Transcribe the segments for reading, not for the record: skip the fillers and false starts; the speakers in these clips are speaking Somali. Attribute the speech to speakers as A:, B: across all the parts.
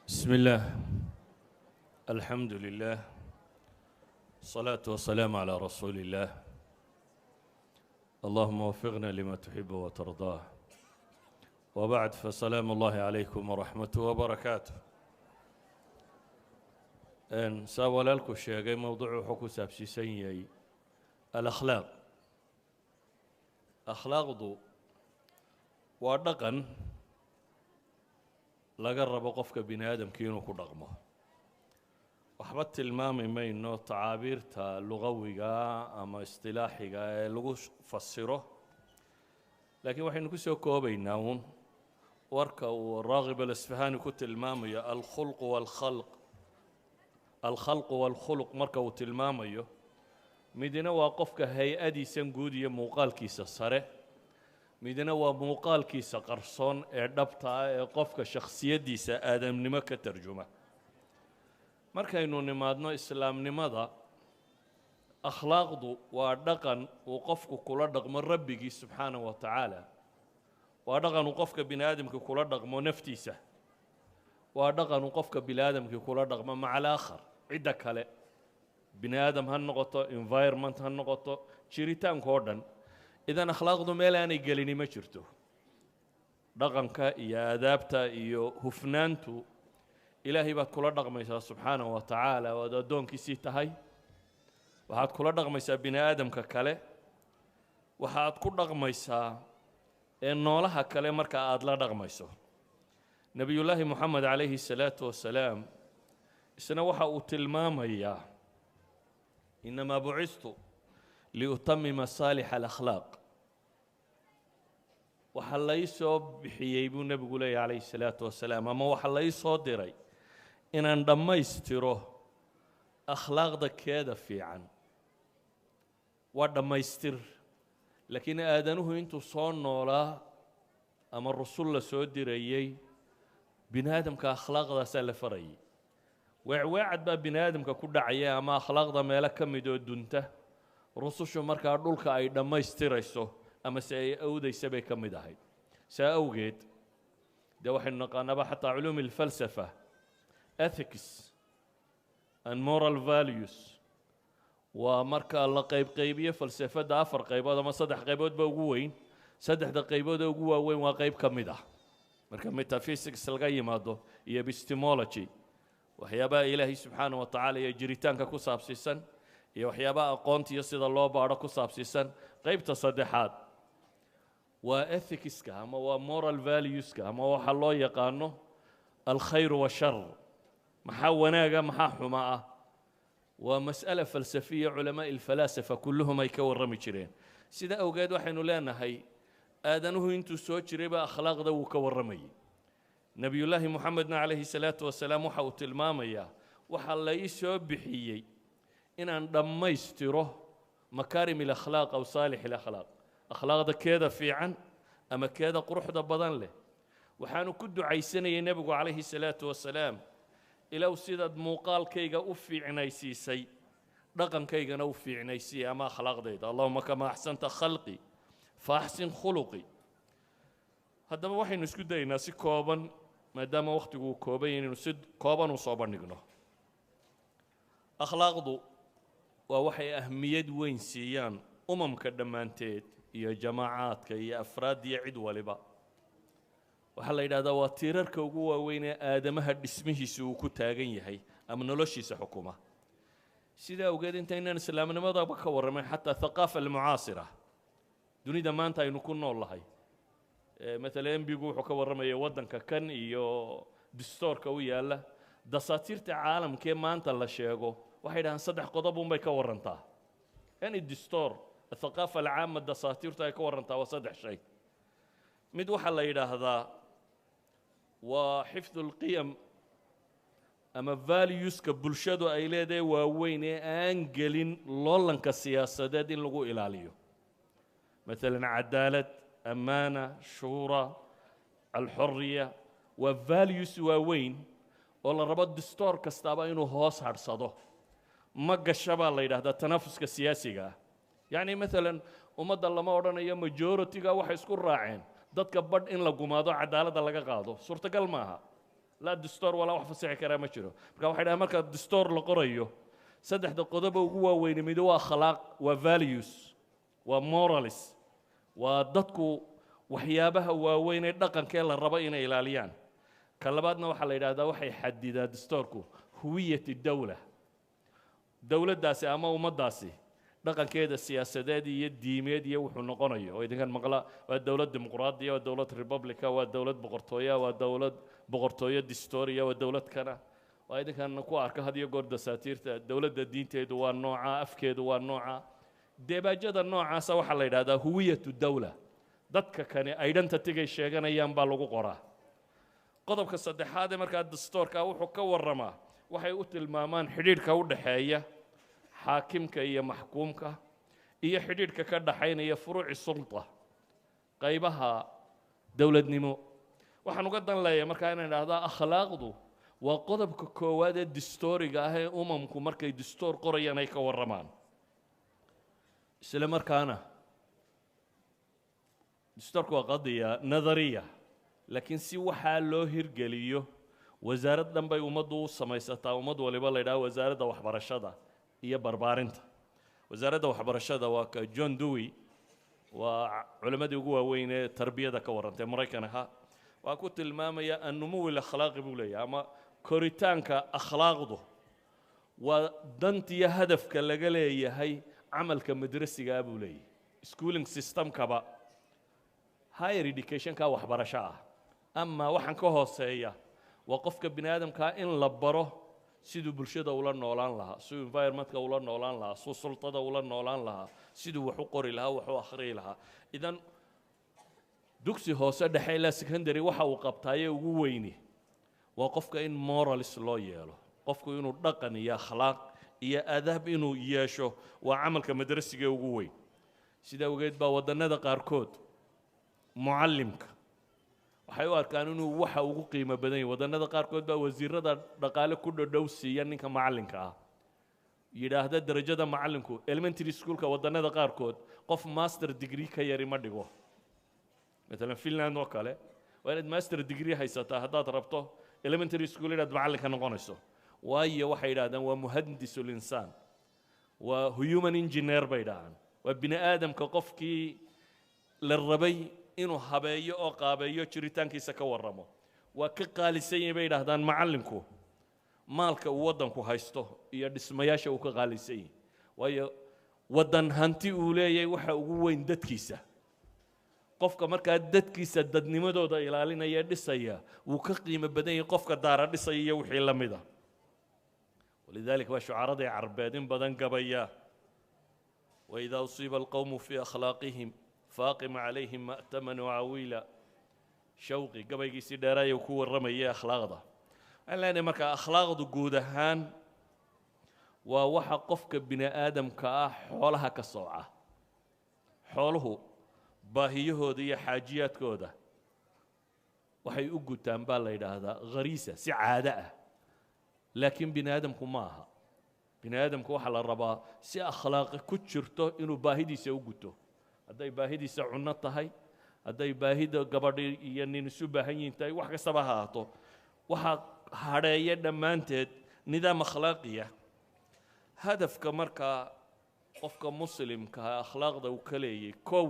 A: بسم الله، الحمد لله، الصلاة والسلام على رسول الله. اللهم وفقنا لما تحب وترضاه. وبعد، فسلام الله عليكم ورحمته وبركاته. Saa walaalku sheegay, mowduucu wuxuu ku saabsiisan yahay alakhlaaq. Akhlaaqdu waa dhaqan laga rabo qofka bini aadamkii inuu ku dhaqmo. Waxba tilmaami mayno tacaabiirta lugawiga ama istilaaxiga ee lagu fasiro, laakiin waxaynu ku soo koobaynaa uun warka uu Raagib Alasfahani ku tilmaamayo alkhulqu walkhalq, alkhalqu walkhuluq. Marka uu tilmaamayo, midna waa qofka hay-adiisan guud iyo muuqaalkiisa sare, midna waa muuqaalkiisa qarsoon ee dhabta ah ee qofka shakhsiyaddiisa aadamnimo ka tarjuma. Markaynu nimaadno islaamnimada, akhlaaqdu waa dhaqan uu qofku kula dhaqmo rabbigii subxaanahu wa tacaala, waa dhaqan uu qofka bini aadamka kula dhaqmo naftiisa, waa dhaqan uu qofka bini aadamkii kula dhaqmo maca alaakhar, cidda kale, bini aadam ha noqoto, environment ha noqoto, jiritaanka oo dhan. Idan akhlaaqdu meel aanay gelini ma jirto. Dhaqanka iyo aadaabta iyo hufnaantu, Ilaahay baad kula dhaqmaysaa subxaanahu wa tacaala oo aad addoonkiisii tahay, waxaad kula dhaqmaysaa bini aadamka kale, waxaad ku dhaqmaysaa ee noolaha kale marka aada la dhaqmayso. Nebiyullaahi Moxamed calayhi salaatu wasalaam isna waxa uu tilmaamayaa: "Innamaa bucistu liutamima saalixa alakhlaaq." Waxaa lai soo bixiyey, buu nebigu leeyahy calayhi salaatu wasalaam, ama waxaa lai soo diray inaan dhammaystiro akhlaaqda keeda fiican. Waa dhammaystir, laakiin aadanuhu intuu soo noolaa ama rusul la soo dirayey, bini aadamka akhlaaqdaasaa la farayay. Weecweecad baa bini aadamka ku dhacaya ama akhlaaqda meelo ka mid oo dunta, rusushu markaa dhulka ay dhammaystirayso ama se ay awdaysa bay ka mid ahayd. Saa awgeed dee waxaynu naqaanaaba xataa culuum alfalsafa, ethics and moral values, waa marka la qaybqaybiyo falsafadda afar qaybood ama saddex qaybood ba ugu weyn. Saddexda qaybood ee ugu waaweyn waa qayb ka mid ah. Marka metaphysics laga yimaado iyo epistemology, waxyaabaha Ilaahay subxaana wa tacaala iyo jiritaanka ku saabsiisan iyo waxyaabaha aqoonta iyo sida loo baadho ku saabsiisan, qaybta saddexaad waa ethicska ama waa moral valueska ama waxa loo yaqaano alkhayr washar, maxaa wanaaga, maxaa xuma ah. Waa mas'ala falsafiya, culamaa alfalaasafa kulluhum ay ka warrami jireen. Sida awgeed waxaynu leenahay aadanuhu intuu soo jirayba akhlaaqda wuu ka warramayay. Nebiyullaahi Moxamedna calayhi salaatu wasalaam waxa uu tilmaamayaa: waxaa la ii soo bixiyey inaan dhammaystiro makaarim alakhlaaq aw saalix alakhlaaq, akhlaaqda keeda fiican ama keeda quruxda badan leh. Waxaanu ku ducaysanayay nebigu calayhi salaatu wasalaam: "Ilow, sidaad muuqaalkayga u fiicnaysiisay, dhaqankaygana u fiicnaysiiyey ama akhlaaqdayda. Allahuma kamaa axsanta khalqi fa axsin khuluqi." Haddaba waxaynu isku dayaynaa si kooban, maadaama wakhtigu uu kooban yahay, inaynu si kooban u soo bandhigno. Akhlaaqdu waa waxay ahmiyad weyn siiyaan umamka dhammaanteed iyo jamaacaadka iyo afraad iyo cid waliba. Waxaa la yidhahdaa waa tiirarka ugu waaweyn ee aadamaha dhismihiisa uu ku taagan yahay ama noloshiisa xukuma. Sidaa awgeed, intaynaan islaamnimadaba ka warramayn, xataa thaqaafa almucaasira, dunida maanta aynu ku nool lahay, maalan embigu wuxuu ka warramayay waddanka kan iyo distoorka u yaalla. Dasaatiirta caalamkee maanta la sheego waxay dhahaan saddex qodob unbay ka warrantaa. Yani distoor athaqaafa alcaama, dasaatiirtu ay ka warrantaa waa saddex shay. Mid waxaa la yidhaahdaa waa xifdu alqiyam ama valueska bulshadu ay leedahay waaweyn ee aan gelin loolanka siyaasadeed in lagu ilaaliyo, maalan cadaalad, amaana, shuura, alxoriya. Waa values waaweyn oo la rabo distoor kastaaba inuu hoos hadhsado. Ma gasha baa la yidhahdaa tanaafuska siyaasiga ah. Yacni maalan ummadda lama odhanayo majority-ga waxay isku raaceen dadka badh in la gumaado, cadaaladda laga qaado, suurtagal maaha. Laa dastuur walaa wax fasixi karaa ma jiro. Marka waxay dhahaan, marka dastuur la qorayo, saddexda qodoba ugu waaweyne mid waa akhlaaq, waa values, waa morals, waa dadku waxyaabaha waaweyn ee dhaqankee la rabo inay ilaaliyaan. Ka labaadna waxaa la yidhahdaa waxay xadidaa dastuurku هوية الدولة, dowladdaasi ama ummaddaasi dhaqankeeda siyaasadeed iyo diimeed iyo wuxuu noqonayo. Oo idinkan maqla, waa dowlad dimuqraadiya, waa dowlad republica, waa dowlad boqortooya, waa dowlad boqortooyo distoria, waa dowlad kana, waa idinkan ku arka had iyo goor dasaatiirta, dowladda diinteedu waa nooca, afkeedu waa nooca, deebaajada noocaasa waxaa la yidhahdaa هوية الدولة. Dadka kani identity-gay sheeganayaan baa lagu qoraa. Qodobka saddexaad ee markaa dastoorka wuxuu ka warramaa waxay u tilmaamaan xidhiidhka u dhaxeeya xaakimka iyo maxkuumka iyo xidhiidhka ka dhaxaynaya فروع السلطة, qaybaha dowladnimo. Waxaan uga dan leeyahay markaa inaan idhaahdaa akhlaaqdu waa qodobka koowaad ee distooriga ah ee umamku markay distoor qorayaan ay ka warramaan. Isla markaana distoorku waa قضية نظرية, laakiin si waxaa loo hirgeliyo wasaarad dhan bay ummaddu u samaysataa. Ummad waliba la yidhaha wasaaradda waxbarashada iyo barbaarinta. Wasaaradda waxbarashada waa ka John Dewey, waa culimmadii ugu waaweyn ee tarbiyada ka warrantay, Maraykan ahaa, waa ku tilmaamaya النمو الأخلاقي buu leeyahay, ama koritaanka akhlaaqdu waa dantiyo hadafka laga leeyahay camalka madrasigaa buu leeyahay, schooling systemkaba, higher educationka waxbarasho ah. Ama waxaan ka hooseeya waa qofka bini aadamkaa in la baro siduu bulshada ula noolaan lahaa, siduu environmentka ula noolaan lahaa, siduu sultada ula noolaan lahaa, siduu wax u qori lahaa, wax u akhriyi lahaa. Idan dugsi hoose, dhexe ilaa secondary waxa uu qabtaaye ugu weyni waa qofka in morals loo yeelo, qofku inuu dhaqan iyo akhlaaq iyo aadaab inuu yeesho, waa camalka madrasiga ugu weyn. Sida awgeed baa waddannada qaarkood mucallimka waxay u arkaan inuu waxa ugu qiimo badan yahay. Waddannada qaarkood baa wasiirada dhaqaale ku dhodhow siiya ninka macallinka ah, yidhaahda darajada macallinku elementary schoolka waddannada qaarkood qof master degree ka yari ma dhigo. Maalan Finland oo kale waa inaad master degree haysataa haddaad rabto elementary school inaad macallinka noqonayso. Waayo, waxay yidhahdaan waa مهندس الإنسان, waa human engineer bay dhahaan, waa bini aadamka qofkii la rabay inuu habeeyo oo qaabeeyo jiritaankiisa ka warramo. Waa ka qaalisan yahay bay yidhaahdaan macallinku maalka uu waddanku haysto iyo dhismayaasha uu ka qaalisan yahay. Waayo, waddan hanti uu leeyahay waxa ugu weyn dadkiisa. Qofka markaa dadkiisa dadnimadooda ilaalinaya, dhisaya, wuu ka qiimo badan yahay qofka daara dhisaya iyo wixii la mida. ولذلك waa shucaradii carbeed in badan gabaya: وإذا أصيب القوم في أخلاقهم فأقم عليهم مأتما وعويلا. Shawqi gabaygiisii dheeraaya uu ku warramayay akhlaaqda. Waxaan leenahay markaa akhlaaqdu guud ahaan waa waxa qofka bini aadamka ah xoolaha ka sooca. Xooluhu baahiyahooda iyo xaajiyaadkooda waxay u gutaan baa la yidhaahdaa غريزة, si caado ah, laakiin bini aadamku ma aha. Bini aadamku waxaa la rabaa si akhlaaqi ku jirto inuu baahidiisa u guto, hadday baahidiisa cunno tahay, hadday baahida gabadhi iyo nin isu baahan yihiin tahay, wax kastaba ha ahaato, waxaa hadheeya dhammaanteed nidaam akhlaaqiya. Hadafka markaa qofka muslimkaa akhlaaqda uu ka leeyay, kow,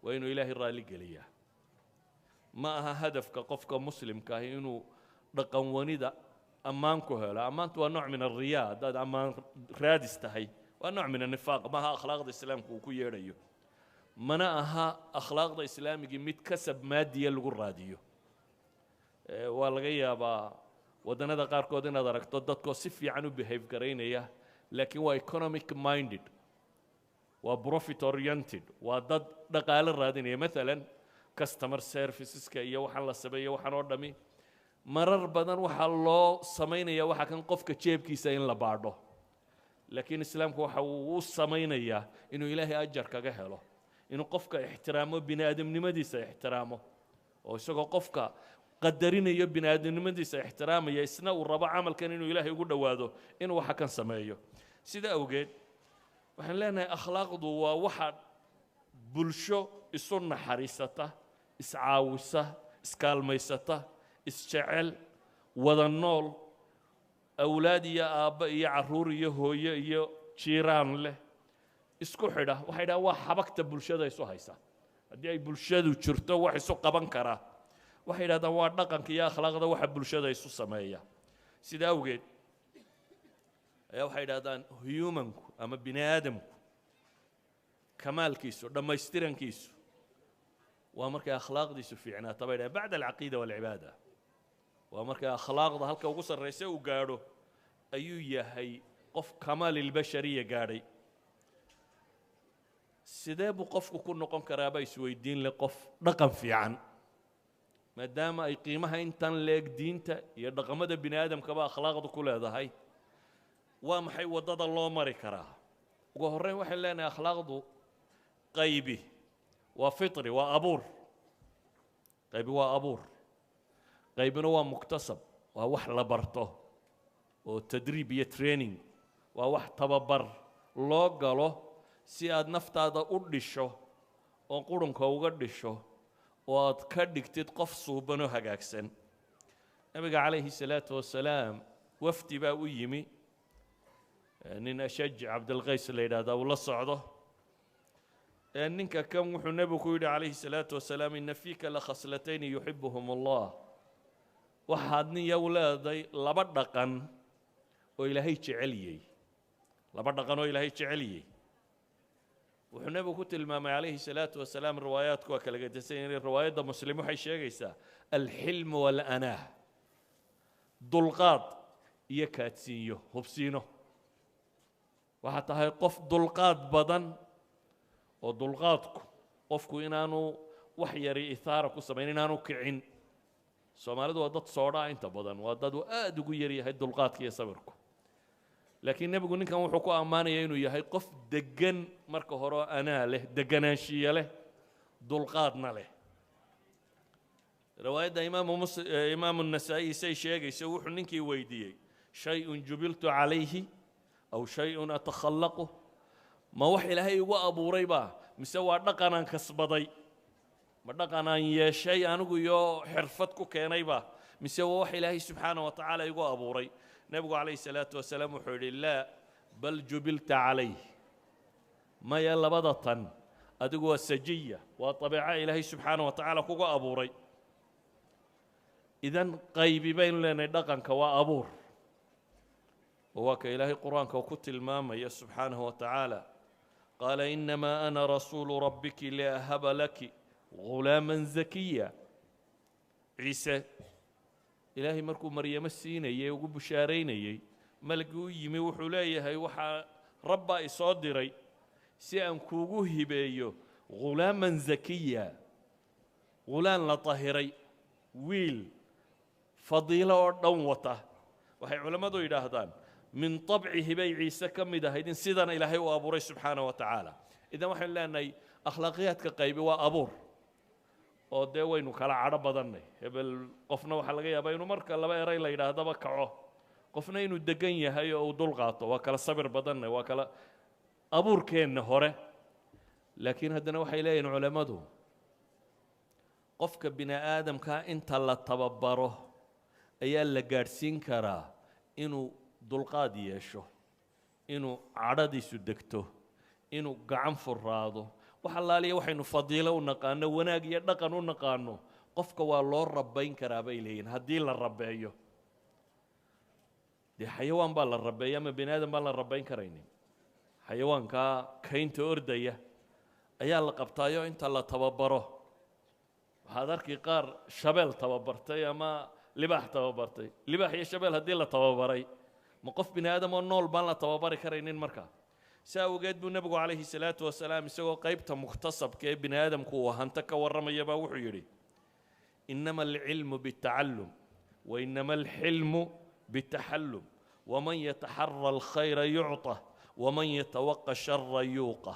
A: waa inuu Ilaahay raalli geliyaa. Ma aha hadafka qofka muslimka ahi inuu dhaqan wanida ammaan ku helo. Ammaantu waa nooc من الرياء. Haddaad ammaan raadis tahay waa nooc من النفاق. Maaha akhlaaqda islaamku uu ku yeedhayo, mana aha akhlaaqda islaamigii mid kasab maadiya lagu raadiyo. Waa laga yaabaa waddannada qaarkood inaad aragto dadkoo si fiican u behave garaynaya, laakiin waa economic minded, waa profit oriented, waa dad dhaqaale raadinaya. Maalan customer serviceska iyo waxaan la sameeyo, waxaan oo dhami marar badan waxaa loo samaynaya waxa kan qofka jeebkiisa in la baadho. Laakiin islaamku waxa uu u samaynayaa inuu Ilaahay ajar kaga helo, inuu qofka ixtiraamo, bini aadamnimadiisa ixtiraamo, oo isagoo qofka qadarinayo, bini aadamnimadiisa ixtiraamaya, isna uu rabo camalkan inuu Ilaahay ugu dhowaado, inuu waxa kan sameeyo. Sida awgeed waxaan leenahay akhlaaqdu waa waxa bulsho isu naxariisata, iscaawisa, iskaalmaysata, Isjecel, wada nool, awlaad iyo aabba iyo carruur iyo hooyo iyo jiiraan leh, isku xidha. Waxay dhahaan waa xabagta bulshada isu haysa. Haddii ay bulshadu jirto wax isu qaban karaa, waxay yidhahdaan waa dhaqanka iyo akhlaaqda waxa bulshada isu sameeya. Sida awgeed ayaa waxay yidhahdaan humanku ama bini aadamku kamaalkiisu, dhammaystirankiisu waa markay akhlaaqdiisu fiicnaata, bay dhahaan, bacda alcaqiida walcibaada. Waa markay akhlaaqda halka ugu sarraysa uu gaadho ayuu yahay qof kamaalilbashariya gaadhay. Sidee buu qofku ku noqon karaaba isweydiin leh qof dhaqan fiican, maadaama ay qiimaha intan leeg diinta iyo dhaqamada bini aadamkaba akhlaaqdu ku leedahay? Waa maxay waddada loo mari karaa? Ugu horreyn waxay leenahay akhlaaqdu qaybi waa fitri, waa abuur. Qaybi waa abuur, qaybina waa muktasab, waa wax la barto oo tadriib iyo training, waa wax tababar loo galo si aad naftaada u dhisho oo qurunka uga dhisho oo aad ka dhigtid qof suuban oo hagaagsan. Nabiga calayhi salaatu wasalaam wafdi baa u yimi, nin Ashaj Cabdilqays la yidhahdaa uu la socdo. Ninka kan wuxuu nebigu ku yidhi calayhi salaatu wasalaam: "Ina fiika la khaslatayni yuxibuhum Allah." Waxaad nin yow leeday laba dhaqan oo Ilaahay jeceliyey, laba dhaqan oo Ilaahay jeceliyey. Wuxuu nebigu ku tilmaamay calayhi salaatu wasalaam, riwaayaadku waa kala gedisan yihiin, riwaayadda Muslim waxay sheegaysaa alxilmu walanaah, dulqaad iyo kaadsiinyo, hubsiino. Waxaa tahay qof dulqaad badan, oo dulqaadku qofku inaanu wax yari ithaara ku samayn, inaanu kicin. Soomaalidu waa dad soodhaa inta badan, waa dad uu aada ugu yar yahay dulqaadka iyo sabirku. Laakiin nebigu ninkan wuxuu ku ammaanaya inuu yahay qof deggan marka hore oo anaa leh, deganaanshiye leh, dulqaadna leh. Riwaayadda Imaamu Nasaa'i say sheegayso, wuxuu ninkii weydiiyey: "Shay-un jubiltu calayhi aw shay-un atakhallaqu?" Ma wax Ilaahay igu abuuray baa mise waa dhaqanaan kasbaday? Ma dhaqanaan yeeshay anigu iyo xirfad ku keenayba mise waa wax Ilaahay subxaana wa tacaala igu abuuray? Nebigu calayhi salaatu wasalaam wuxuu yidhi: "Laa, bal jubilta calayh." Maya, labada tan adigu waa sajiya, waa dabeeco Ilaahay subxaana wa tacaala kugu abuuray. Idan qaybi baynu leenahay dhaqanka waa abuur, oo waa ka Ilaahay Qur-aanka ku tilmaamaya subxaanahu wa tacaala: "Qaala inamaa ana rasuulu rabbiki liahaba laki gulaaman zakiya." Ciise Ilaahay markuu Maryamo siinayey, ugu bushaaraynayey, malagii u yimi wuxuu leeyahay: "Waxaa Rabbaa isoo diray si aan kuugu hibeeyo ghulaaman zakiya, ghulaan la tahiray, wiil fadiilo oo dhan wata." Waxay culammadu yidhaahdaan min طabcihi bay Ciise ka mid ahayd in sidan Ilaahay u abuuray subxaana wa tacaala. Idan waxaynu leenahay akhlaaqiyaadka qaybi waa abuur, oo dee waynu kala cadho badannay. Hebel qofna waxaa laga yaabaa inuu marka laba eray la yidhaahdaba kaco, qofna inuu degan yahay oo uu dul qaato. Waa kala sabir badannay, waa kala abuurkeenna hore. Laakiin haddana waxay leeyihin culammadu qofka bini aadamkaa inta la tababaro ayaa la gaadhsiin karaa inuu dulqaad yeesho, inuu cadhadiisu degto, inuu gacan furaado. Wax allaaliya waxaynu fadiilo u naqaano, wanaag iyo dhaqan u naqaano, qofka waa loo rabayn karaa bay leeyihin. Haddii la rabeeyo, dee xayawaan baa la rabeeya ama bini aadam baan la rabayn karaynin? Xayawaankaa kaynta ordaya ayaa la qabtaayo inta la tababaro. Waxaad arki qaar shabeel tababartay ama libaax tababartay. Libaax iyo shabeel haddii la tababaray, ma qof bini aadam oo nool baan la tababari karaynin? Marka si awgeed buu nebigu calayhi salaatu wasalaam, isagoo qaybta mukhtasabka ee bini aadamku uu hanto ka warramaya, baa wuxuu yidhi: "Inama alcilmu bitacallum wa inama alxilmu bitaxallum, waman yataxara alkhayra yucطa, waman yatawaqa shara yuuqa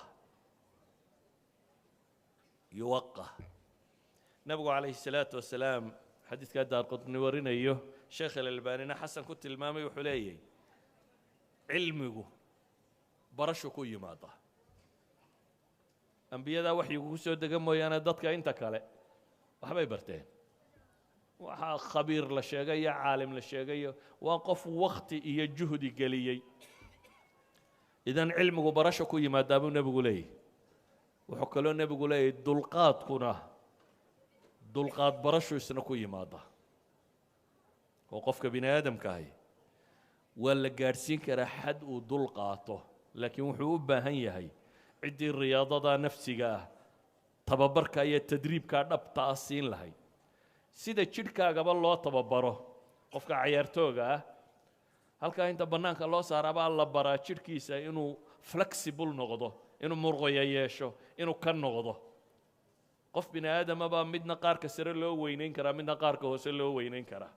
A: yuwaqa." Nebigu calayhi salaatu wasalaam, xadiidkaa Daarqutni warinayo, Sheekh Alalbaanina xasan ku tilmaamay, wuxuu leeyahay cilmigu barashu ku yimaada. Ambiyadaa waxyigu ku soo dega mooyaane, dadka inta kale waxbay barteen. Waxaa khabiir la sheegayo, caalim la sheegayo, waa qof wakti iyo juhdi geliyey. Idan cilmigu barasho ku yimaadaa buu nebigu leeyahy. Wuxuu kaloo nebigu leeyahy dulqaadkuna dulqaad barashu isna ku yimaada, oo qofka bini aadamka ahi waa la gaadhsiin karaa xad uu dul qaato, laakiin wuxuu u baahan yahay ciddii riyaadada nafsiga ah, tababarka iyo tadriibkaa dhabta ah siin lahayd. Sida jidhkaagaba loo tababaro, qofka cayaartooga ah halkaa inta bannaanka loo saaraabaa la baraa jidhkiisa inuu flexible noqdo, inuu murqoya yeesho, inuu ka noqdo qof bini aadama baa midna qaarka sare loo weynayn karaa, midna qaarka hoose loo weynayn karaa,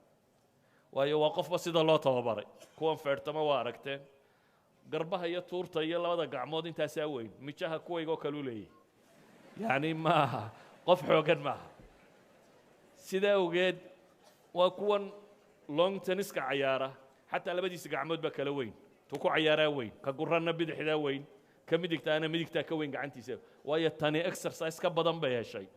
A: waayo waa qofba sida loo tababaray. Kuwan feertama waa aragteen, garbaha iyo tuurta iyo labada gacmood intaasaa weyn, mijaha kuwaygoo kaleu leeyahy, yacni maaha qof xooggan maaha. Sidaa awgeed waa kuwan long tenniska cayaara, xataa labadiisa gacmood baa kala weyn, tuu ku cayaaraa weyn, ka guranna bidixdaa weyn, ka midigtaana midigtaa ka weyn gacantiisa, waayo tani exercise ka badan bay heshay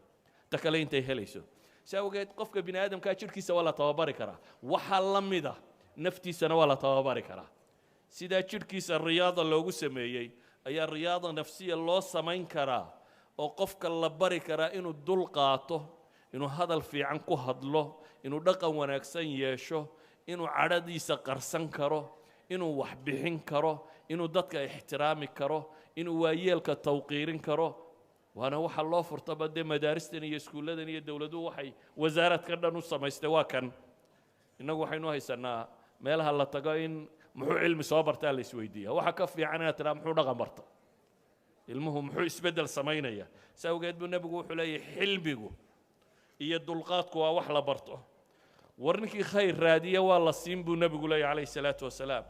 A: ta kale intay helayso. Si awgeed qofka bini aadamkaa jidhkiisa waa la tababari karaa, waxaa la mida naftiisana waa la tababari karaa. Sidaa jidhkiisa riyaada loogu sameeyey ayaa riyaada nafsiya loo samayn karaa, oo qofka la bari karaa inuu dul qaato, inuu hadal fiican ku hadlo, inuu dhaqan wanaagsan yeesho, inuu cadhadiisa qarsan karo, inuu wax bixin karo, inuu dadka ixtiraami karo, inuu waayeelka tawqiirin karo. Waana waxa loo furtaba dee madaaristan iyo iskuulladan iyo dowladuhu waxay wasaaradka dhan u samaystay. Waa kan innagu waxaynu haysanaa meelaha la tago in muxuu cilmi soo bartaa la isweydiiya. Waxa ka fiican inaad tidhaa muxuu dhaqan barta ilmuhu, muxuu isbeddel samaynaya. Si awgeed buu nebigu wuxuu leeyahy xilmigu iyo dulqaadku waa wax la barto. War ninkii khayr raadiya waa la siin buu nebigu leeyahy calayhi salaatu wasalaam,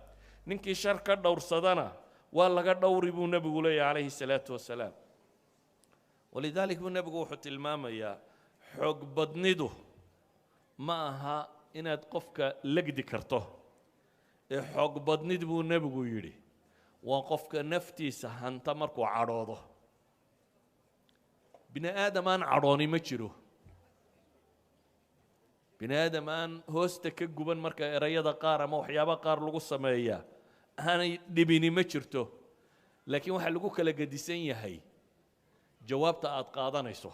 A: ninkii shar ka dhowrsadana waa laga dhowri buu nebigu leeyahy calayhi salaatu wasalaam. Walidaalik buu nebigu wuxuu tilmaamayaa xoog badnidu ma aha inaad qofka legdi karto, ee xoog badnid buu nebigu yidhi waa qofka naftiisa hanta markuu cadhoodo. Bini aadam aan cadhooni ma jiro, bini aadam aan hoosta ka guban marka erayada qaar ama waxyaaba qaar lagu sameeyaa aanay dhibini ma jirto, laakiin waxaa lagu kala gedisan yahay jawaabta aad qaadanayso.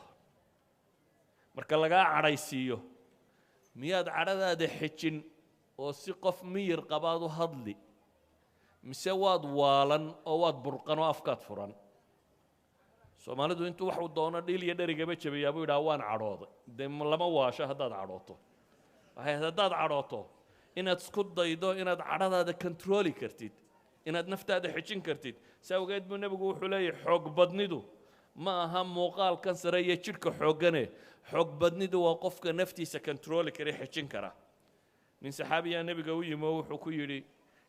A: Marka lagaa cadhaysiiyo, miyaad cadhadaada xejin oo si qof miyir qabaad u hadli, mise waad waalan oo waad burqan oo afkaad furan? Soomaalidu intuu waxuu doono dhiil iyo dherigaba jabiyaa buu yidhaha waan cadhooday. Dee lama waasho haddaad cadhooto. Waxay ahayd haddaad cadhooto inaad isku daydo inaad cadhadaada controli kartid, inaad naftaada xejin kartid. Si awgeed buu nebigu wuxuu leeyahy xoog badnidu ma aha muuqaalkan sare iyo jidhka xooggane, xoog badnidu waa qofka naftiisa controli kara, xejin kara. Nin saxaabiyaa nebiga u yimi oo wuxuu ku yidhi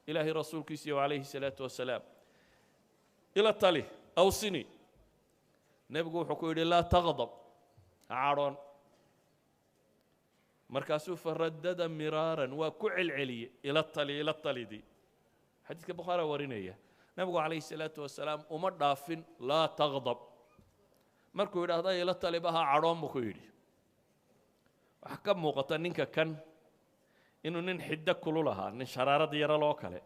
A: ilaahay rasuulkiisiiyo calayhi salaatu wasalaam ila tali, awsini. Nebigu wuxuu ku yidhi laa taqdab, ha cadhoon. Markaasuu faradada miraaran, waa ku celceliyey ila tali, ila talidii. Xadiiska Bukhaari warinaya. Nebigu calayhi salaatu wasalaam uma dhaafin laa taqdab. Markuu yidhaahda ila taliba ha cadhoon buu ku yidhi. Waxaa ka muuqata ninka kan inuu nin xiddo kulul ahaa, nin sharaarad yaro loo kale,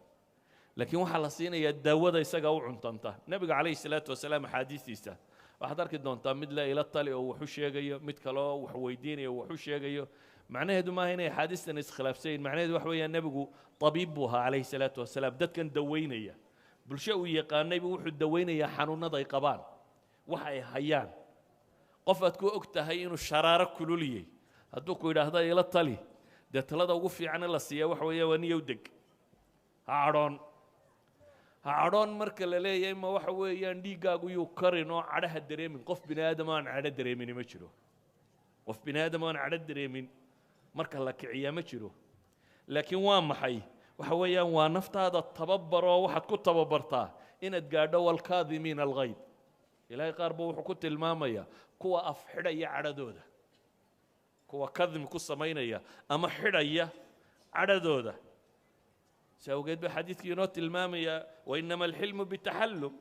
A: laakiin waxaa la siinayaa daawada isaga u cuntanta. Nebiga calayhi salaatu wasalaam axaadiistiisa waxaad arki doontaa mid le ila tali oo wax u sheegayo, mid kale oo wax weydiinayo oo wax u sheegayo. Macnaheedu maaha inay axaadiistan iskhilaafsayin. Macnaheedu wax weeyaan nebigu tabiib buu ahaa calayhi salaatu wasalaam, dadkan daweynaya, bulsho uu yaqaanaybu wuxuu daweynayaa xanuunada ay qabaan, wax ay hayaan. Qof aad ku og tahay inuu sharaaro kululiyey hadduu ku yidhaahdo ila tali, dee talada ugu fiican in la siiya waxa weeya waa niyow deg, ha cadhoon. Ha cadhoon marka la leeyahay ma waxa weeyaan dhiiggaagu yuu karin oo cadhaha dareemin? Qof bini aadam aan cadho dareemini ma jiro, qof bini aadam aan cadho dareemin marka la kiciyaa ma jiro. Laakiin waa maxay? Waxa weeyaan waa naftaada tababaroo waxaad ku tababartaa inaad gaadho walkaadimiina alghayd. Ilaahay qaar buu wuxuu ku tilmaamayaa kuwa afxidhaya cadhadooda, kuwa kadmi ku samaynaya ama xidhaya cadhadooda. Si awgeed baa xadiidkii inoo tilmaamayaa wainama alxilmu bitaxallum,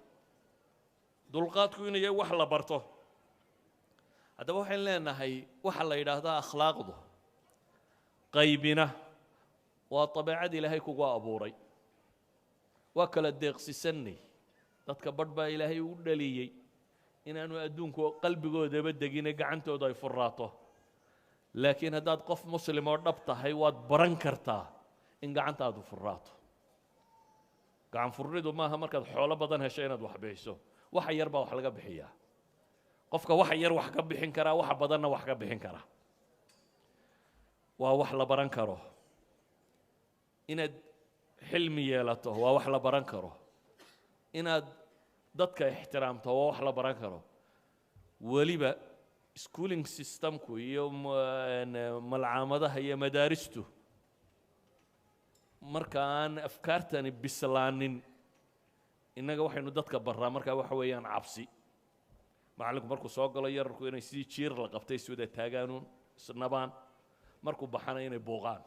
A: dulqaadku inuu yahay wax la barto. Haddaba waxaynu leenahay waxa la yidhaahdaa akhlaaqdu Qaybina waa dabeecad Ilaahay kugu abuuray. Waa kala deeqsisanay. Dadka badh baa Ilaahay u dhaliyey inaanu adduunku qalbigoodaba degine, gacantoodu ay furraato. Laakiin haddaad qof Muslim oo dhab tahay, waad baran kartaa in gacantaadu furraato. Gacan furridu maaha markaad xoolo badan hesho inaad wax bixiso. Waxa yar baa wax laga bixiyaa. Qofka waxa yar wax ka bixin karaa, waxa badanna wax ka bixin karaa. Waa wax la baran karo. Inaad xilmi yeelato waa wax la baran karo. Inaad dadka ixtiraamto waa wax la baran karo. Weliba schooling systemku iyo malcaamadaha iyo madaaristu marka aan afkaartani bislaanin, innaga waxaynu dadka barraa markaa waxa weeyaan cabsi. Macallinku markuu soo galo, yararku inay sidii jiir la qabtay iswada taagaanuun, isnabaan, markuu baxana inay buuqaan.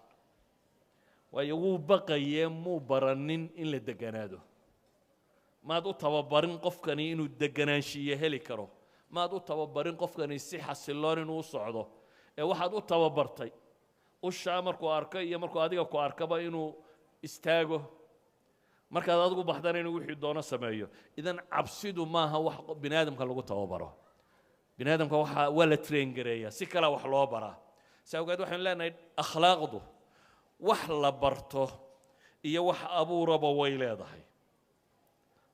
A: Waayo, wuu baqayee, muu baranin in la deganaado. Maad u tababarin qofkani inuu deganaanshiye heli karo. Maad u tababarin qofkani si xasiloon inuu u socdo, ee waxaad u tababartay ushaa markuu arko iyo markuu adiga ku arkaba inuu istaago, markaad adigu baxdana inuu wixii doono sameeyo. Idan cabsidu maaha wax bini aadamka lagu tababaro. Bini aadamka waxaa waa la train gareeyaa, si kalea wax loo baraa. Si awgeed waxaynu leenahay akhlaaqdu wax la barto iyo wax abuuraba way leedahay.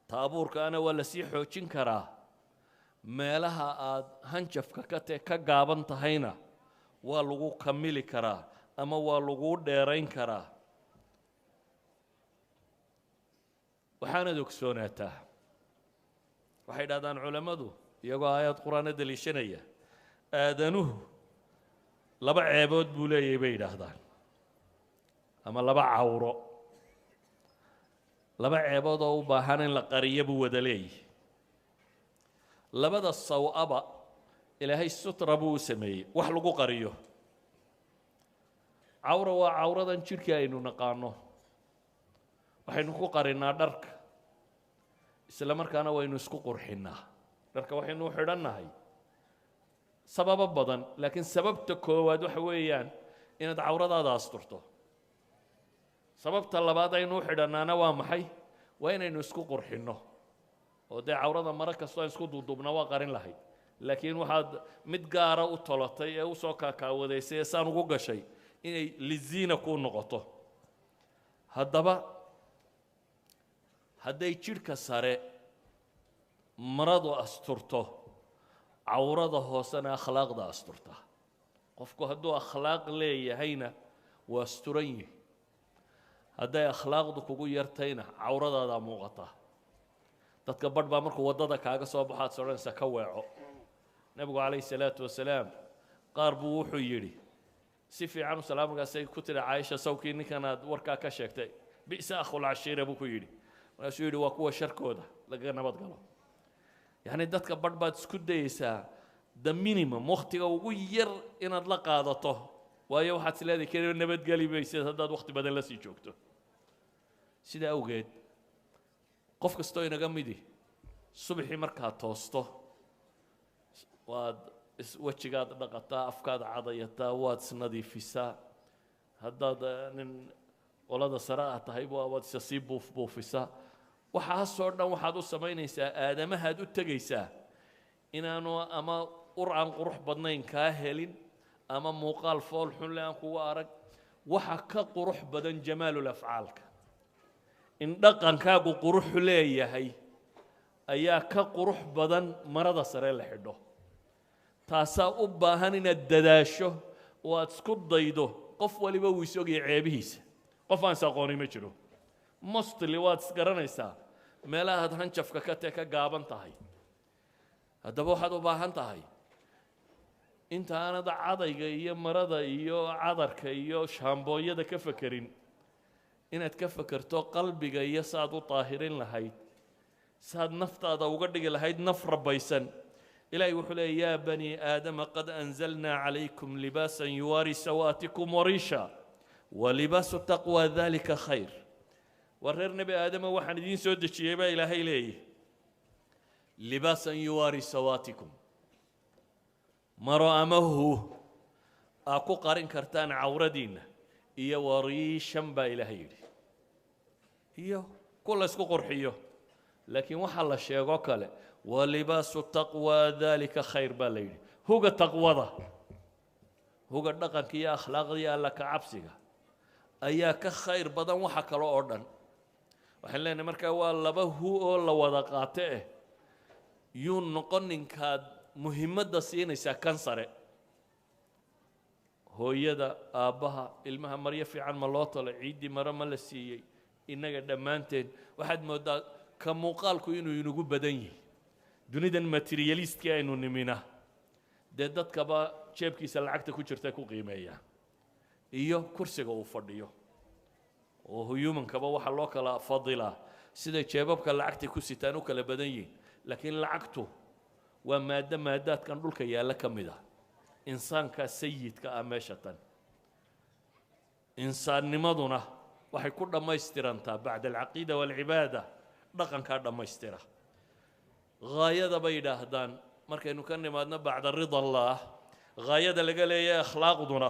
A: Ta abuurkaana waa lasii xoojin karaa. Meelaha aad hanjafka ka te ka gaaban tahayna waa lagu kamili karaa ama waa laguu dheerayn karaa. Waxaanaad ogsoonaataa, waxay dhahdaan culammadu iyagoo aayad Qur-aana daliishanaya, aadanuhu laba ceebood buu leeyahay, bay yidhaahdaan, ama laba cawro, laba ceebood oo u baahan in la qariyo buu wada leeyahy. Labada saw-aba Ilaahay sutra buu u sameeyey, wax lagu qariyo. Cawra waa cawradan jidhkii aynu naqaano. Waxaynu ku qarinnaa dharka, isla markaana waynu isku qurxinnaa. Dharka waxaynu u xidhannahay sababo badan, laakiin sababta koowaad waxa weeyaan inaad cawradaada asturto. Sababta labaad aynu u xidhannaana waa maxay? Waa inaynu isku qurxinno. Oo dee cawrada maro kastoo aan isku duuduubna waa qarin lahayd, laakiin waxaad mid gaara u tolatay ee usoo kaakaawadaysay ee saan ugu gashay inay liziina kuu noqoto. Haddaba hadday jidhka sare maradu asturto, cawrada hoosena akhlaaqda asturta. Qofku hadduu akhlaaq leeyahayna waa asturan yihi. Hadday akhlaaqdu kugu yartayna cawradaadaa muuqata. Dadka badh baa markuu waddada kaaga soo baxo aad sodhanaysaa ka weeco. Nebigu calayhi salaatu wasalaam qaar buu wuxuu yidhi si fiican u salaam. Markaasay ku tidhi Caaisha, "Sawkii ninkan aad warkaa ka sheegtay? Bi'sa akhul cashiira," buu ku yidhi. Markaasuu yidhi, "Waa kuwa sharkooda lagaga nabad galo." Yacni dadka badh baad isku dayeysaa the minimum, wakhtiga ugu yar, inaad la qaadato, waayo waxaad is leedahay keliya nabadgeli maysid haddaad wakhti badan la sii joogto. Sidaa awgeed qof kastoo inaga midi subaxii markaad toosto, waad wejigaad dhaqataa, afkaad cadayataa, waad isnadiifisaa. Haddaad nin qolada sare ah tahay, waad isa sii buuf buufisaa. Waxaasoo dhan waxaad u samaynaysaa aadamahaad u tegaysaa inaanu ama ur aan qurux badnayn kaa helin ama muuqaal fool xun le aan kugu arag. Waxa ka qurux badan jamaalul afcaalka. In dhaqankaagu quruxu leeyahay ayaa ka qurux badan marada sare la xidho. Taasaa u baahan inaad dadaasho oo aad isku daydo. Qof waliba wuu is ogyahay ceebihiisa. Qof aan is aqooni ma jiro. Mostly waad isgaranaysaa meelahaad hanjafka ka tee ka gaaban tahay. Haddaba waxaad u baahan tahay inta aanad cadayga iyo marada iyo cadarka iyo shaambooyada ka fekerin, inaad ka fekerto qalbiga iyo saaad u daahirin lahayd, saad naftaada uga dhigi lahayd naf rabbaysan. Ilaahay wuxuu leeyay, "Yaa bani aadama, qad anzalnaa calaykum libaasan yuwaari sawaatikum wariisha, walibaasu taqwa dalika khayr." Waa reer Nebi Aadama, waxaan idiin soo dejiyey, baa Ilaahay leeyahy, libaasan yuwaari sawaatikum, maro ama hu aa ku qarin kartaan cawradiinna. Iyo wariishan baa Ilaahay yidhi, iyo ku la isku qurxiyo. Laakiin waxaa la sheego kale, walibaasu taqwa dalika khayr baa la yidhi. Huga taqwada, huga dhaqanka iyo akhlaaqda iyo Alla ka cabsiga ayaa ka khayr badan waxa kale oo dhan. Waxaan leenahay markaa waa laba hu oo la wada qaato eh. Yuu noqon ninkaad muhimadda siinaysaa kan sare? Hooyada, aabbaha, ilmaha maryo fiican ma loo tolo? Ciiddii maro ma la siiyey? Innaga dhammaanteen waxaad mooddaa ka muuqaalku inuu inagu badan yahay. Dunidan materialistkii aynu nimina dee, dadkaba jeebkiisa lacagta ku jirta ku qiimeeya iyo kursiga uu fadhiyo, oo humankaba waxaa loo kala fadilaa siday jeebabka lacagta ku sitaan u kala badan yihiin. Laakiin lacagtu waa maaddo maadaadkan dhulka yaalla ka mid ah. Insaanka sayidka ah meesha tan, insaannimaduna waxay ku dhammaystirantaa bacda alcaqiida waalcibaada, dhaqankaa dhammaystira. Haayada bay yidhaahdaan, markaynu ka nimaadno bacda rida Allah, haayada laga leeyahay akhlaaqduna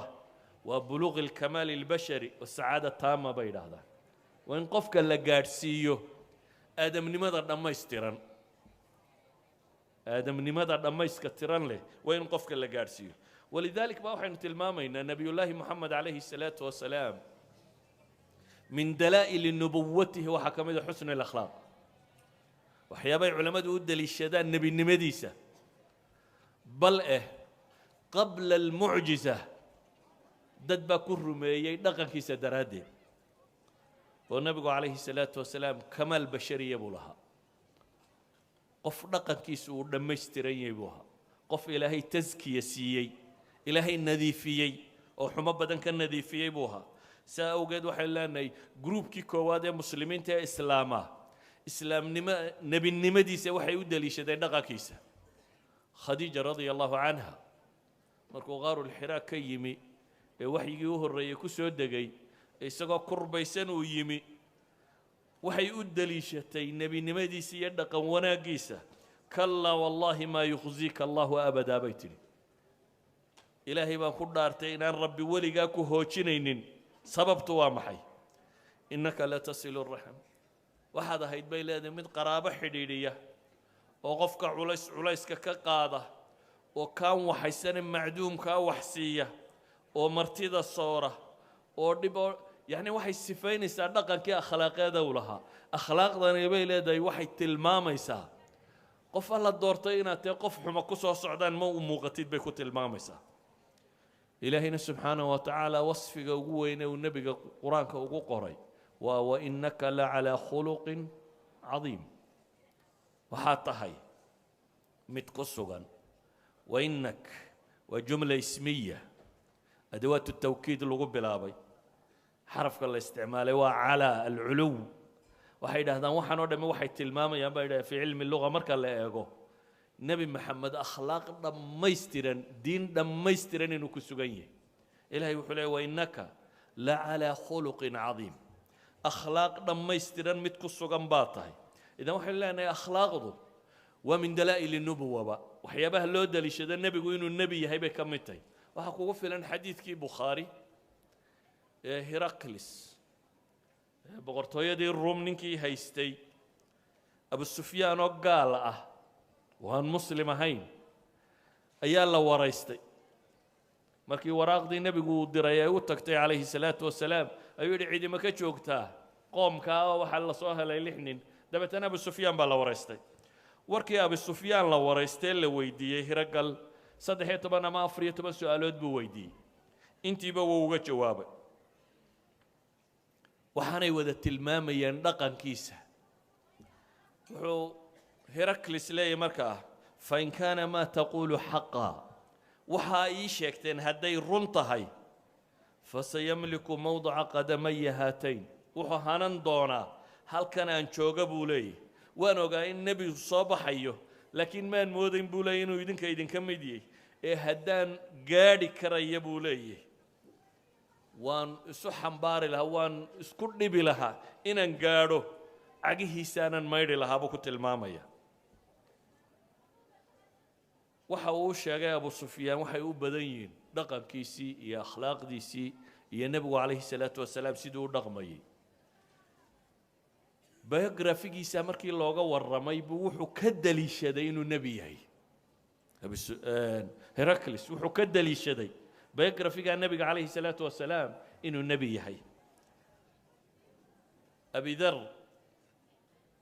A: waa buluuqi alkamaali albashari wasacaada taama bay yidhaahdaan. Waa in qofka la gaadhsiiyo aadamnimada dhammaystiran. Aadamnimada dhammayska tiran leh waa in qofka la gaadhsiiyo. Walidalik ba waxaynu tilmaamaynaa Nebiyullaahi Moxamed calayhi الsalaatu wasalaam, min dalaa'ili nubuwatihi waxaa ka mid a xusni alakhlaaq. Waxyaabay culammadu u deliishadaan nebinimadiisa, bal eh qabla almucjiza dad baa ku rumeeyey dhaqankiisa daraaddeed, oo nebigu calayhi salaatu wasalaam kamaal bashariya buu lahaa. Qof dhaqankiisu uu dhammaystiran yahay buu ahaa, qof Ilaahay taskiya siiyey, Ilaahay nadiifiyey oo xumo badan ka nadiifiyey buu ahaa. Saa awgeed waxaynu leenahay groupkii koowaad ee muslimiinta ee islaama, islaamnimo nebinimadiisa waxay u deliishadeen dhaqankiisa. Khadiija radia Allahu canha, markuu qaarulxiraa ka yimi ee waxyigii u horreeyey ku soo degay, isagoo kurbaysan uu yimi, waxay u deliishatay nebinimadiisa iyo dhaqan wanaaggiisa. "Kallaa wallaahi maa yukhzika Allahu abadaa," bay tidhi. "Ilaahay baan ku dhaartay inaan Rabbi weligaa ku hoojinaynin. Sababtu waa maxay? Innaka latasilu raxam. Waxaad ahayd," bay leedahay, "mid qaraabo xidhiidhiya oo qofka culays culayska ka qaada, oo kaan waxaysane macduumkaa wax siiya, oo martida soora, oo dhib oo." Yacni waxay sifaynaysaa dhaqankii akhlaaqeeda uu lahaa. "Akhlaaqdani," bay leedahay, "waxay tilmaamaysaa qof Alla doortay inaad tahay. Qof xuma ku soo socdaan ma u muuqatid," bay ku tilmaamaysaa. Ilaahayna subxaanahu wa tacaala wasfiga ugu weyne uu nebiga Qur-aanka ugu qoray waa "wainaka la calaa khuluqin cadiim". Waxaad tahay mid ku sugan. Wainak waa jumla ismiya, adawaat tawkiid lagu bilaabay, xarafka la isticmaalay waa calaa alculuw. Waxay yidhahdaan waxaan oo dhammi waxay tilmaamayaan, bay yidhahdeen, fi cilmi luga marka la eego, Nebi Maxamed akhlaaq dhammaystiran, diin dhammaystiran inuu ku sugan yahay. Ilahay wuxuu leey "wainaka la calaa khuluqin cadiim". Akhlaaq dhammaystiran mid ku sugan baa tahay. Idan waxaynu leenahay akhlaaqdu waa min dalaa'il nubuwaba. Waxyaabaha loo daliishado nebigu inuu nebi yahay bay ka mid tahay. Waxaa kugu filan xadiidkii Bukhaari ee Heraclis, boqortooyadii Ruum ninkii haystay, Abu Sufyaan oo gaal ah oo aan muslim ahayn ayaa la waraystay. Markii waraaqdii nebigu uu diray ay u tagtay calayhi salaatu wasalaam, ayuu yidhi, "Cidima ka joogtaa qoomkaa?" Oo waxaa la soo helay lix nin. Dabeetana Abu Sufyaan baa la waraystay. Warkii Abu Sufyaan la waraystee la weydiiyey, Hiragal 13 ama 14 su-aalood buu weydiiyey. Intiiba wuu uga jawaabay, waxaanay wada tilmaamayeen dhaqankiisa. Wuxuu Heraclis leeyahy markaa, "Fain kaana maa taquulu xaqa," waxaa ii sheegteen hadday run tahay, "fasayamliku mowdica qadamaya haatayn." Wuxuu hanan doonaa halkan aan jooga, buu leeyahy. "Waan ogaa in nebigu soo baxayo, laakiin maan moodayn," buu leeyay, "inuu idinka idinka mid yahy. Ee haddaan gaadhi karaya," buu leeyahy, "waan isu xambaari lahaa, waan isku dhibi lahaa inaan gaadho cagihiisaanan maydhi lahaa," buu ku tilmaamaya. Waxa uu sheegay Abu Sufyaan waxay u badan yihiin dhaqankiisii iyo akhlaaqdiisii. Iyo nebigu calayhi salaatu wasalaam siduu u dhaqmayay, biographygiisa markii looga warramay buu wuxuu ka daliishaday inuu nebi yahay. Heraclis wuxuu ka daliishaday biographyga nebiga calayhi salaatu wasalaam inuu nebi yahay. Abidar,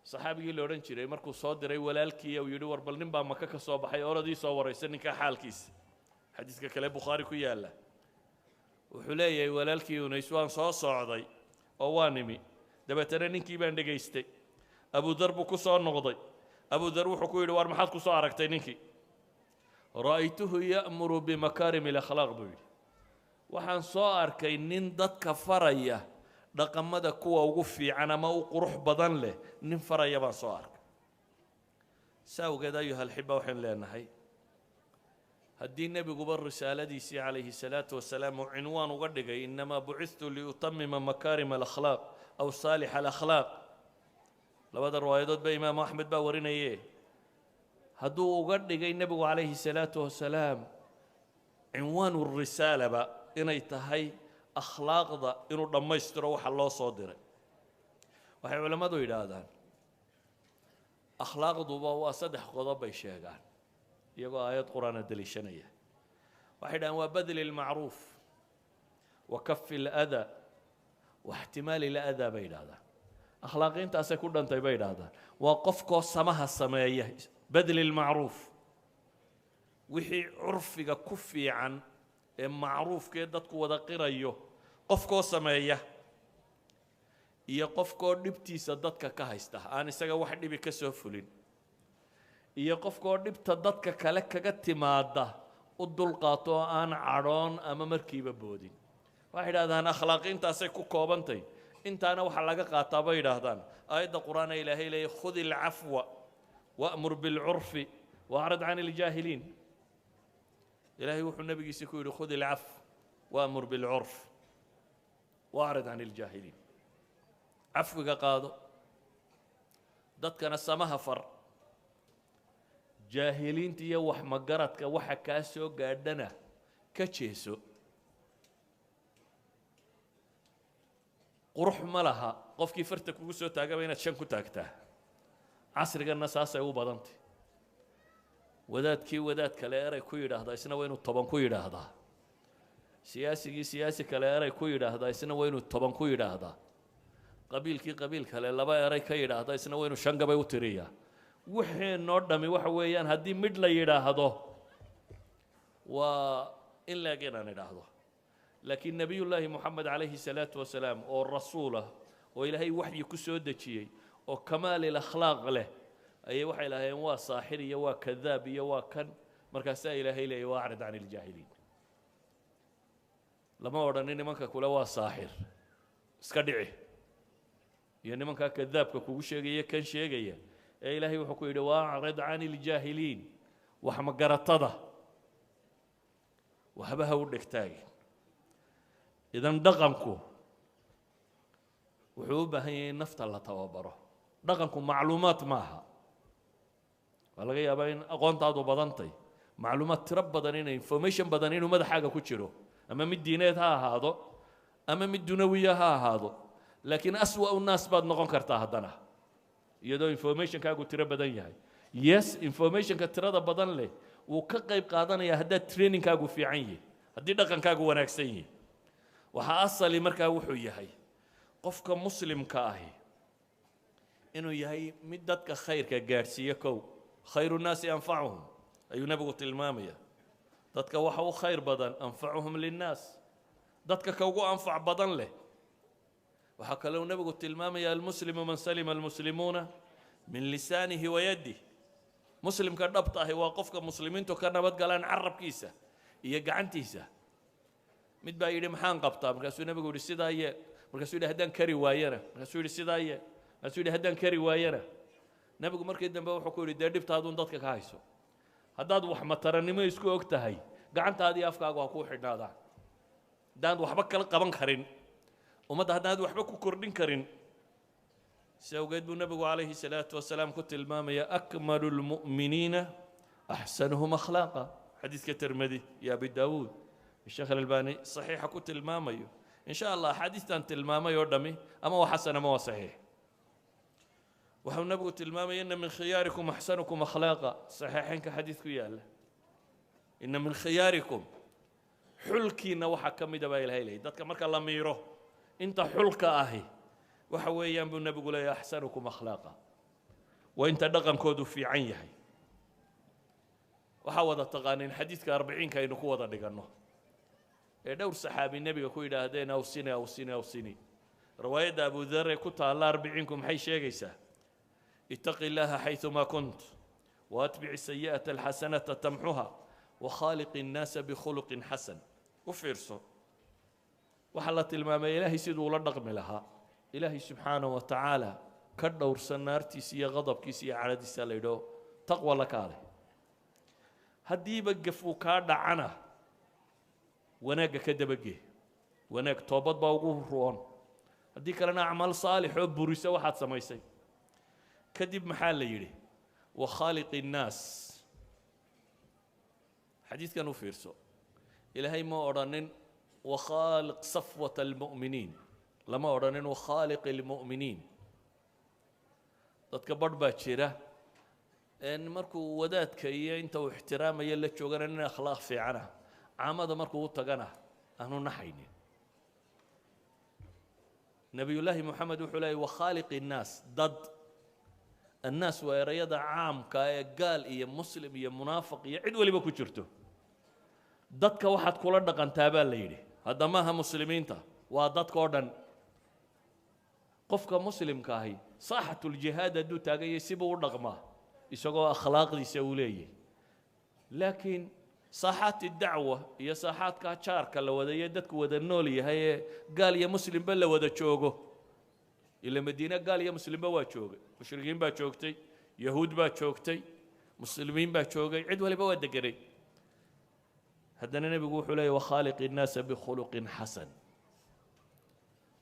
A: saxaabigii la odhan jiray, markuu soo diray walaalkii, uu yidhi: "War bal nin baa Maka ka soo baxay, oradii soo waraysa ninkaa xaalkiisa." Xadiiska kale Bukhaari ku yaalla, wuxuu leeyahay walaalkii Unays: "Waan soo socday oo waan imi, dabeetana ninkii baan dhegaystay." Abudar buu ku soo noqday. Abudar wuxuu ku yidhi: "War maxaad ku soo aragtay ninkii?" "رأيته يأمر بمكارم الأخلاق," buu yidhi, "waxaan soo arkay nin dadka faraya dhaqamada kuwa ugu fiican ama u qurux badan leh, nin faraya baan soo arkay." Saa awgeed, أيها الأحبة, waxaynu leenahay, haddii nebiguba risaaladiisii calayhi salaatu wasalaam uu cinwaan uga dhigay "إنما بعثت لأتمم مكارم الأخلاق أو صالح الأخلاق", labada riwaayadood ba Imaamu Axmed baa warinaye, hadduu uga dhigay nebigu calayhi salaatu wasalaam cinwaanu risaalaba inay tahay akhlaaqda inuu dhammaystiro waxa loo soo diray, waxay culammadu yidhaahdaan akhlaaqduba waa saddex qodob bay sheegaan, iyagoo aayad Qur-aana deliishanaya. Waxay dhahaan waa بذل المعروف وكف الأذى واحتمال الأذى bay yidhahdaan. Akhlaaqiintaasay ku dhantay bay yidhaahdaan. Waa qofkoo samaha sameeya, بذل المعروف, wixii curfiga ku fiican ee macruufkee dadku wada qirayo qofkoo sameeya, iyo qofkoo dhibtiisa dadka ka haysta, aan isaga wax dhibi ka soo fulin, iyo qofkoo dhibta dadka kale kaga timaada u dulqaato oo aan cadhoon ama markiiba boodin. Waxay yidhahdaan akhlaaqiintaasay ku koobantay. Intaana waxaa laga qaataa, bay yidhaahdaan, aayadda Qur-aan ee Ilaahay leeyay: "خذ العفو وأمر بالعرف وأعرض عن الجاهلين." Ilaahay wuxuu nabigiisa ku yidhi: "خذ العفو وأمر بالعرف وأعرض عن الجاهلين." Cafwiga qaado, dadkana samaha far, jaahiliinta iyo wax magaradka waxa kaa soo gaadhana ka jeeso. Qurux ma laha qofkii farta kugu soo taagaba inaad shan ku taagtaa. Casriganna saasay u badantay. Wadaadkii wadaad kale eray ku yidhaahdaa, isna waa inuu 10 ku yidhaahdaa. Siyaasigii siyaasi kale eray ku yidhaahdaa, isna waa inuu 10 ku yidhaahdaa. Qabiilkii qabiil kale laba eray ka yidhaahda, isna waa inuu shan gabay u tiriyaa. Wixeenoo dhami waxa weeyaan haddii midh la yidhaahdo waa in leeg inaan idhaahdo. Laakiin Nebiyullaahi Moxamed calayhi salaatu wasalaam, oo rasuulah oo Ilaahay waxyi ku soo dejiyey oo كمال الأخلاق leh, ayay waxay lahaayeen waa saaxir iyo waa kadaab iyo waa kan. Markaasaa Ilaahay leeyay: "وأعرض عن الجاهلين." Lama odhanin nimanka kule waa saaxir iska dhici, iyo nimankaa kadaabka kugu sheegaya kan sheegaya, ee Ilaahay wuxuu ku yidhi: "وأعرض عن الجاهلين." Wax magaratada waxba ha u dhegtaagin. Idan dhaqanku wuxuu u baahan yahay in nafta la tababaro. Dhaqanku macluumaad maaha. Waa laga yaabaa in aqoontaadu badantay, macluumaad tiro badan, ina information badan inuu madaxaaga ku jiro, ama mid diineed ha ahaado ama mid dunawiya ha ahaado, laakiin أسوأ الناس baad noqon kartaa haddana iyadoo informationkaagu tiro badan yahay. Yes, informationka tirada badan leh wuu ka qayb qaadanayaa haddaad trainingkaagu fiican yahay, haddii dhaqankaagu wanaagsan yahay. Waxaa asali markaa wuxuu yahay qofka Muslimka ahi inuu yahay mid dadka khayrka gaadhsiiya. Kow, "خير الناس أنفعهم" ayuu nebigu tilmaamaya. Dadka waxa u khayr badan أنفعهم للناس, dadka ka ugu anfac badan leh. Waxaa kaloo nebigu tilmaamaya: "المسلم من سلم المسلمون من لسانه ويده." Muslimka dhabta ahi waa qofka muslimiintu ka nabad galaan carabkiisa iyo gacantiisa. Mid baa yidhi: "Maxaan qabtaa?" Markaasuu nebigu yidhi: "Sidaa yeel." Markaasuu yidhi: "Haddaan kari waayana?" Markaasuu yidhi: "Sidaa yeel." Markaasuu yidhi: "Haddaan kari waayana?" Nebigu markii dambe wuxuu ku yidhi: "Dee dhibtaaduun dadka ka hayso. Haddaad wax mataranimo isku og tahay, gacantaadii afkaagu ha kuu xidhnaadaan. Haddaad waxba kala qaban karin ummadda, haddaad waxba ku kordhin karin." Si awgeed buu nebigu calayhi salaatu wasalaam ku tilmaamaya: "أكمل المؤمنين أحسنهم أخلاقا." Xadiiska Tirmidi iyo Abi Daawuud, Sheekh Alalbani saxiixa ku tilmaamayo. In sha Allah axaadiistan tilmaamay oo dhami ama waa xasan ama waa saxiix. Waxau nabigu tilmaamaya ina min khiyaarikum axsanukum akhlaaqa, saxiixeynka xadiis ku yaalla. Ina min khiyaarikum, xulkiina waxaa ka mida baa Ilahay leeyay, dadka marka la miiro inta xulka ahi waxa weeyaan buu nebigu leeyahy axsanukum akhlaaqa, waa inta dhaqankoodu fiican yahay. Waxaa wada taqaaniin xadiidka 40-ka aynu ku wada dhiganno ee dhowr saxaabi nebiga ku yidhaahdeen awsini, awsini, awsini. Riwaayadda Abu Dar ee ku taalla 40-ku maxay sheegaysaa? Ittaqi illaaha xayثumaa kunt waatbic sayi'ata alxasanata tamxuha wakhaaliq innaasa bikhuluqin xasan. U fiirso, waxaa la tilmaamay Ilaahay siduu ula dhaqmi lahaa. Ilaahay subxaanaه wa tacaala ka dhowrsan naartiisa iyo qadabkiisa iyo cadhadiisa la yidhaho taqwa la kaale. Haddiiba gaf uu kaa dhacana, wanaagga ka dabagee, wanaag toobad baa ugu roon, haddii kalena acmaal saalix oo burisa waxaad samaysay. Kadib maxaa la yidhi? Wakhaaliq innaas. Xadiidkan u fiirso, Ilaahay ma odhanin wakhaaliq safwata almu'miniin, lama odhanin wakhaaliq almu'miniin. Dadka barh baa jira markuu wadaadka iyo inta uu ixtiraamaya la joogana nin akhlaaq fiicana, caamada markuu u tagana aanu naxaynin. Nebiyullaahi Moxamed wuxuu leeyay wakhaaliq innaas, dad annaas waa erayada caamka ee gaal iyo muslim iyo munaafiq iyo cid waliba ku jirto. Dadka waxaad kula dhaqantaa baa la yidhi, hadda maaha muslimiinta, waa dadka oo dhan. Qofka muslimka ahi saaxatuljihaad hadduu taagan yahay sibuu u dhaqmaa isagoo akhlaaqdiisa uu leeyahy, laakiin saaxaati dacwa iyo saaxaadka jaarka la wadaye dadku wada nool yahay ee gaal iyo muslimba la wada joogo, ila Madiine gaal iyo muslimba waa joogay, mushrikiin baa joogtay, yahuud baa joogtay, muslimiin baa joogay, cid waliba waa deganay. Haddana nebigu wuxuu leeyay wakhaaliq innaasa bikhuluqin xasan,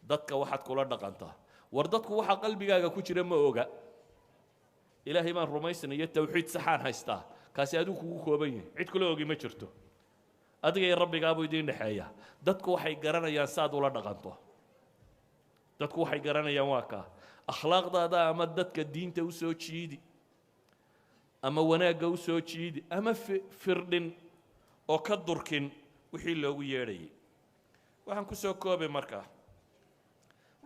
A: dadka waxaad kula dhaqantaa. War dadku waxaa qalbigaaga ku jira ma oga. Ilaahay baan rumaysanayo, tawxiid saxaan haystaa, kaasi adigu kugu kooban yahay, cid kula ogi ma jirto, adiga iyo rabbigaabuu idiin dhexeeya. Dadku waxay garanayaan saad ula dhaqanto, dadku waxay garanayaan waa kaa akhlaaqdaada, ama dadka diinta u soo jiidi ama wanaagga u soo jiidi ama firdhin oo ka durkin wixii loogu yeedhayay. Waxaan ku soo koobay markaa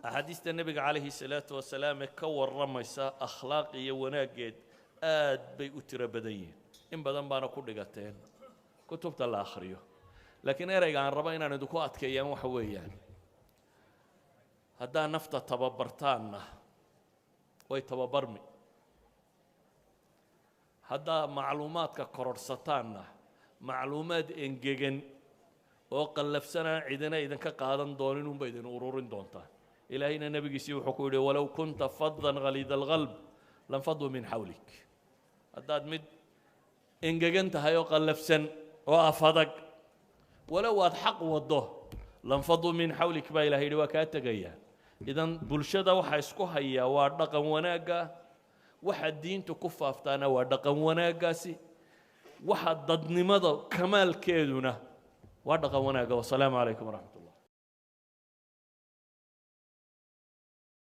A: axaadiista nebiga calayhi salaatu wasalaam ee ka warramaysa akhlaaq iyo wanaaggeed aad bay u tiro badan yihiin, in badan baana ku dhigateen kutubta la akhriyo. Laakiin ereyga aan rabo inaan idinku adkeeyaan waxa weeyaan, haddaa nafta tababartaanna way tababarmi, haddaa macluumaadka kororhsataanna macluumaad engegan oo qallafsanaan cidina idinka qaadan doonin unba idin ururin doontaan. Ilaahayna nebigiisii wuxuu ku yidhi walow kunta fadan khaliida alqalb lanfaduu min xawlik. Haddaad mid engegan tahay oo qallafsan oo afadag, walow aad xaq waddo, lanfaduu min xawlik baa Ilahay yidhi, waa kaa tegayaan. Idan bulshada waxa isku hayaa waa dhaqan wanaagga, waxa diintu ku faaftaana waa dhaqan wanaaggaasi, waxa dadnimada kamaalkeeduna waa dhaqan wanaagga. Wasalaamu calaykum waraxmat ullah.